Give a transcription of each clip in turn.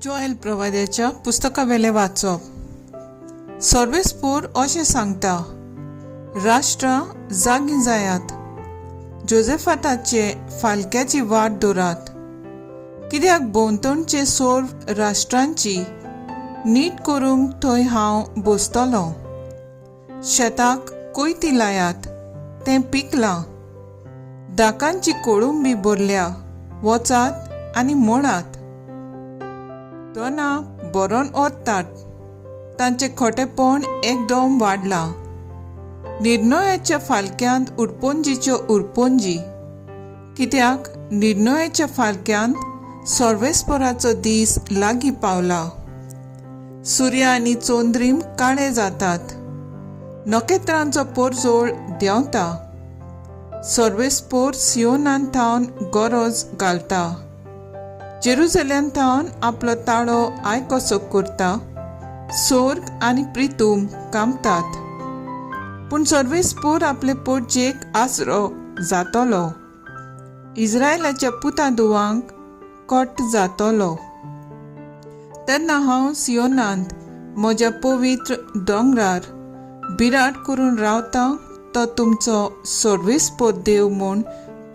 Joel प्रवाद्याच्या पुस्तकावेलें वाचप. सर्वेस्पोर अशें सांगता, राष्ट्रां जागीं जायात, जोजेफाताचे फालक्याची वाट दवरात, कित्याक भोंवतणचे सर्व राष्ट्रांची नीट करूंक थंय हांव बसतलो. शेताक कोयती लायात, तें पिकलां, दाकांची कोळंबी भरल्या, वचात आनी मोडात. दोना बरोन ओततात, तांचें खोटेपण एकदम वाडलां. निर्णयाच्या फालक्यांत उरपोंजीच्यो उरपोंजी, कित्याक निर्णयाच्या फालक्यांत सर्वेस्पराचो दीस लागीं पावला. सूर्य आनी चंद्रीम काळे जातात, नखेत्रांचो पोरजोळ देंवता. सर्वेस्पोर सियोनान थावन गरज घालता, जेरुजल्यान थावन आपलो ताळो आयकोसो करता. सोर्ग आनी प्रितूम कामतात, पूण सर्वेस्पोर आपले पोटजेक आसरो जातलो, इस्रायलाच्या पुता दुवांक कट जातलो. तेन्ना हांव सियोनांत म्हज्या पवित्र दोंगरार बिराड करून रावता, तो तुमचो सर्वेस्पोर देव म्हूण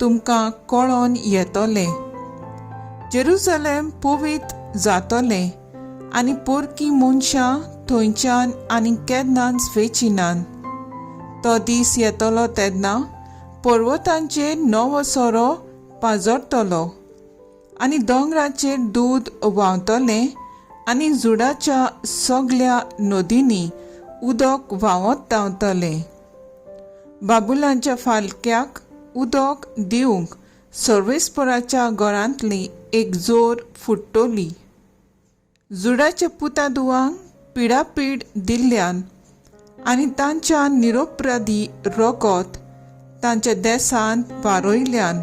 तुमकां कळोन येतलें. जेरुजलेम पवित्र जातलें आनी पोरकी मनशां थंयच्यान आनी केन्नाच वेचिनात. तो दीस येतलो तेन्ना पर्वतांचेर नवो सोरो पाजरतलो आनी दोंगराचेर दूद व्हांवतलें आनी जुडाच्या सगल्या नदींनी उदक व्हांवत धांवतलें. बाबुलांच्या फालक्याक उदक दिवंक सर्वेस्पराच्या घरांतली एक जोर फुट्टली. जुडाच्या पुता दुवांक पिडापीड दिल्ल्यान आनी तांच्या निरोपराधी रगत तांच्या देसांत वारयल्यान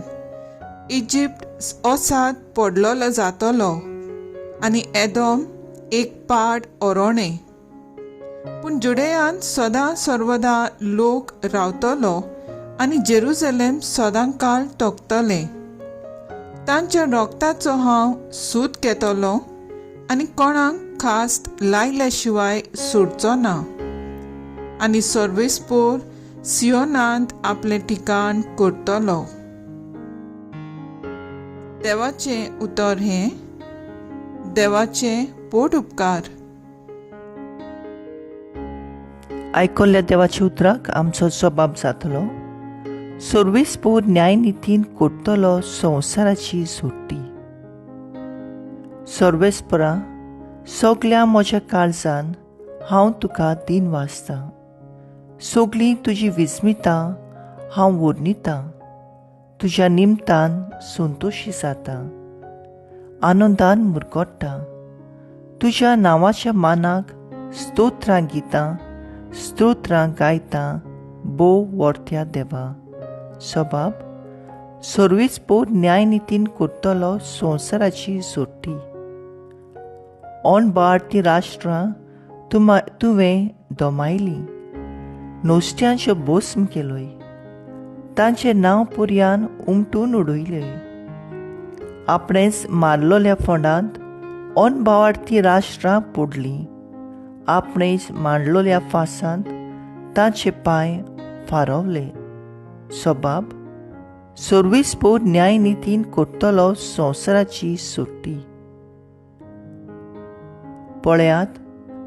इजिप्त असाद पडलेलो जातलो आनी एदोम एक पाड ओरोणें. पूण जुडेयांत सदां सर्वदा लोक रावतलो आनी जेरुजलेम सदां काळ तोखतलें. तांच्या रोगताचो हांव सूत घेतलो आनी कोणाक खास्त लायल्या शिवाय सोडचो ना. आनी सर्वेस्पोर सियोनांत आपलें ठिकाण करतलो. देवाचें उतर हें. देवाचें पोट उपकार. आयकल्ल्या देवाच्या उतराक आमचो जबाब जातलो. सर्वेस्पोर न्यायनितीन करतलो संवसाराची सोडटी. सर्वेस्परा, सगल्या म्हज्या काळजान हांव तुका दिन वाचतां, सगळीं तुजी विस्मितां हांव वर्णितां. तुज्या निमतान संतोशी जाता, आनंदान मुरगट्टा. तुज्या नांवाच्या मानाक स्तोत्रां गितां, स्तोत्रां गायता, भोव वरत्या देवा. सबाब सर्वेस्पोर न्यायनितीन करतलो संवसाराची सोडटी. अनबाळती राष्ट्रां तुवें दमायलीं, नुस्त्यांच्यो भस्म केलोय, तांचें नांव पुरयान उमटून उडयलें. आपणेंच मारलोल्या फोंडांत अनभावार्थी राष्ट्रां पडलीं, आपणेंच मांडलोल्या फासांत तांचे पांय फारवले. सबाब सर्वेस्पोर न्यायनितीन करतलो संवसाराची सुट्टी. पळयात,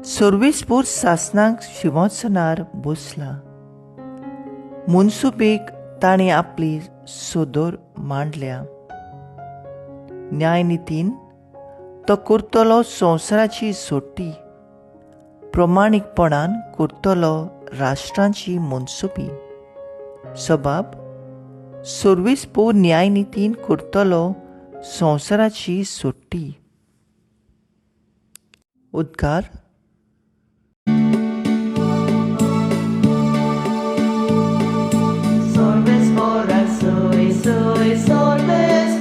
सर्वेस्पोर सासनाक शिंवासनार बसला, मनसुबेक ताणें आपली सोदोर मांडल्या. न्यायनितीन तो करतलो संवसाराची सोडटी, प्रमाणीकपणान करतलो राष्ट्रांची मनसुबी. सबाब सर्वेस्पोर न्यायनितीन करतलो संवसाराची सोडटी. उद्गार. Sorves soy, soy, sorves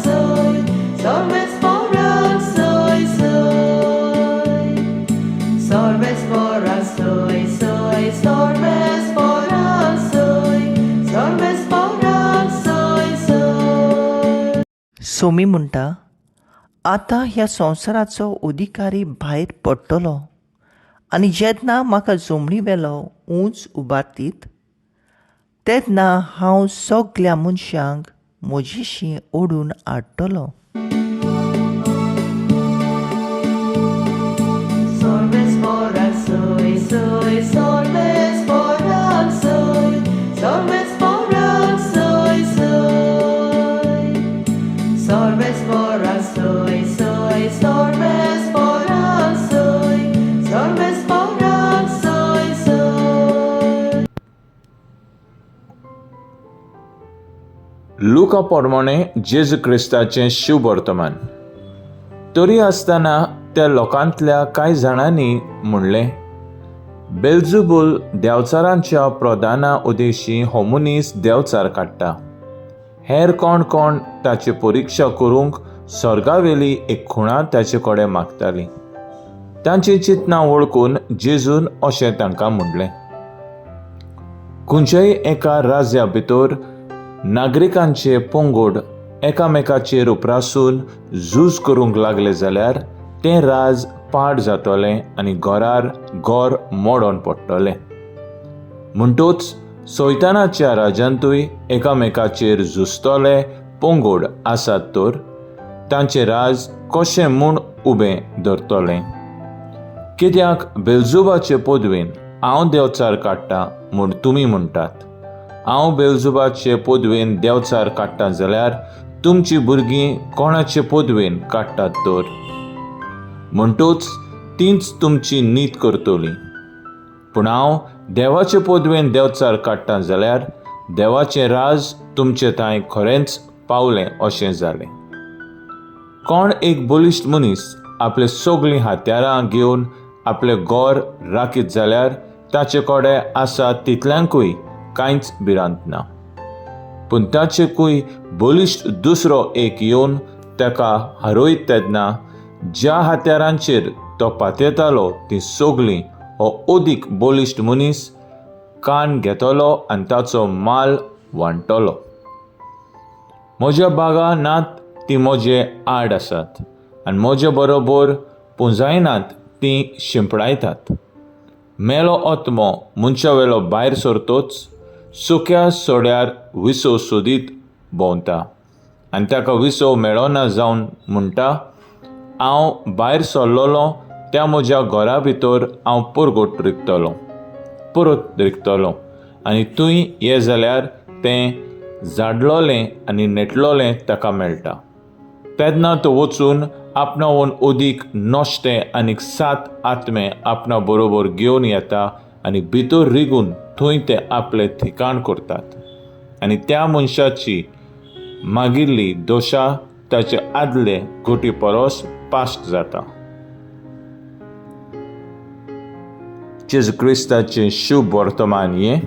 soy, sorves soy, soy. Sorves soy, soy, sorves soy, sorves soy, soy. Somi म्हणटा, आतां ह्या संवसाराचो अधिकारी भायर पडटलो आनी जेन्ना म्हाका जमनी वेलो उंच उबारतीत तेन्ना हांव सगल्या मनशांक म्हजेशी ओडून हाडटलो. Sol mes forak soy soy sol mes forak soy sol mes forak soy soy sol mes forak soy soy sol mes forak soy sol mes forak soy soy. लुका प्रमाणे जेजू क्रिस्ताचें शुभवर्तमान. तरी आसतना त्या लोकांतल्या कांय जाणांनी म्हणलें, बेल्जुबूल देंवचारांच्या प्रधाना उदेशी हो मनीस देंवचार काडटा. हेर कोण कोण ताची परिक्षा करूंक सर्गावेली एक खुणा ताचे कडेन मागताली. तांची चिंतनां वळखून जेजून अशें तांकां म्हणलें, खंयच्याय एका राज्या भितर नागरिकांचे पंगड एकामेकाचेर उप्रासून झूज करूंक लागले जाल्यार तें राज पाड जातलें आनी घरार घर मोडोन पडटलें. म्हणटूच सैतानाच्या राज्यांतूय एकामेकाचेर झुजतले पंगड आसात तर तांचें राज कशें म्हूण उबें धरतलें? कित्याक बेलजुबाचे पदवेन हांव देंवचार काडटा म्हूण तुमी म्हणटात. हांव बेलजुबाचे पदवेन देंवचार काडटा जाल्यार तुमचीं भुरगीं कोणाचे पदवेन काडटात तर? म्हणटूच तींच तुमची नीत करतली. पूण हांव देवाचे पदवेन देंवचार काडटा जाल्यार देवाचें राज तुमचे थांय खरेंच पावलें अशें जालें. कोण एक बलिश्ट मनीस आपले सगळीं हत्यारां घेवन आपलें घर राखीत जाल्यार ताचे कडेन आसा तितल्यांकूय कांयच भिरांत ना. पूण ताचेकूय बलिश्ट दुसरो एक येवन ताका हारयत तेन्ना ज्या हत्यारांचेर तो पातयेतालो तीं सगळीं हो अदीक बलिश्ट मनीस कान घेतलो आनी ताचो माल वांट्टलो. म्हज्या बागा नात ती म्हजे आड आसात आनी म्हजे बरोबर पुंजायनात ती शिंपडायतात. मेलो आत्मो मनशा वेलो भायर सरतोच सुक्या सोड्यार विसव सोदीत भोंवता आनी ताका विसव मेळना जावन म्हणटा, हांव भायर सरलेलो त्या म्हज्या घरा भितर हांव परगट रिगतलो परत रिगतलो आनी थंय ये जाल्यार तें झाडलोलें आनी नेटलोलें ताका मेळटा. तेन्ना तो वचून आपणावन अदीक नश्टे आनीक 7 आत्मे आपणा बरोबर घेवन येता आनी भितर रिगून थंय ते आपलें ठिकाण करतात आनी त्या मनशाची मागिल्ली दोशा ताचे आदले गोटी परस पास्ट जाता. जेजू क्रिस्ताचें शुभ वर्तमान हें.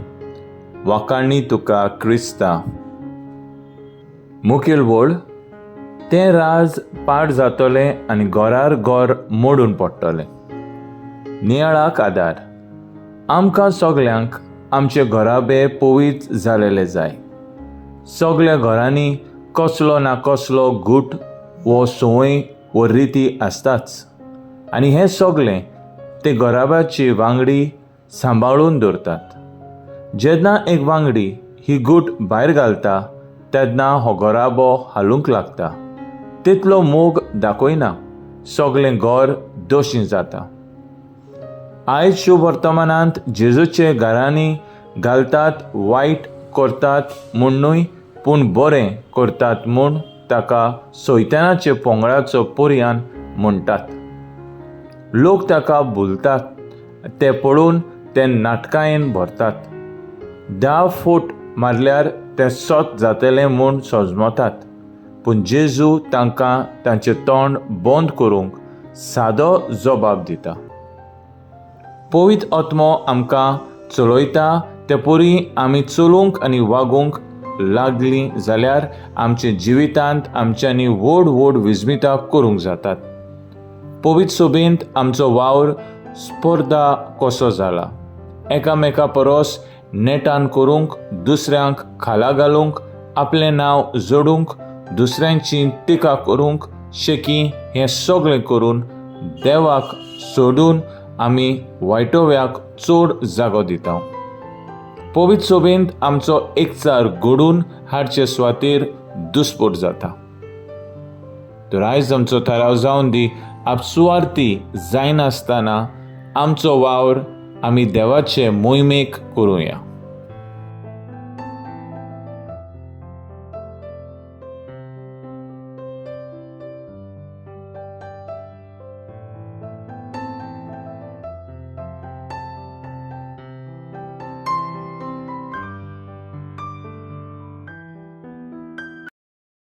वाखाणी तुका क्रिस्ता. मुखेल वळ, तें राज पाड जातलें आनी घरार घर मोडून पडटलें. नियाळाक आदार. आमकां सगल्यांक आमचे घराबे पवित्र जालेले जाय. सगल्या घरांनी कसलो ना कसलो गूट वो संवय वो रिती आसताच आनी हें सगलें ते घराब्याची वांगडी सांबाळून दवरतात. जेन्ना एक वांगडी ही गूट भायर घालता तेन्ना हो घराबो हालूंक लागता. तितलो मोग दाखयना, सगलें घर दोशी जाता. आयज शुभवर्तमानांत जेजूचे घरांनी घालतात वायट करतात म्हूण न्हय, पूण बरें करतात म्हूण ताका सैतानाचे पोंगडाचो पर्यान म्हणटात. लोक ताका भुलतात, ते पळोवन ते नाटकायेन भरतात. 10 फूट मारल्यार तें सत जातलें म्हूण सजमतात, पूण जेजू तांकां तांचें तोंड बंद करूंक सादो जबाब दिता. पवित्र आत्मो आमकां चलयता ते परी आमी चलूंक आनी वागूंक लागलीं जाल्यार आमच्या जिवितांत आमच्यांनी व्हड व्हड विस्मितां करूंक जातात. पवित्र सभेंत आमचो वावर स्पर्धा कसो जाला, एकामेका परस नेटान करूंक, दुसऱ्यांक खाला घालूंक, आपलें नांव जोडूंक, दुसऱ्यांची टिका करूंक शेकी हें सगळें करून देवाक सोडून आमी वायटोव्याक चड जागो दिता. पवित्र सोबेंत आमचो एकचार घडून हाडचे सुवातेर दुस्पोट जाता. तर आयज आमचो थाराव जावन दी, आपसुवार्थी जायनासतना आमचो वावर आमी देवाचे मोहिमेक करुया.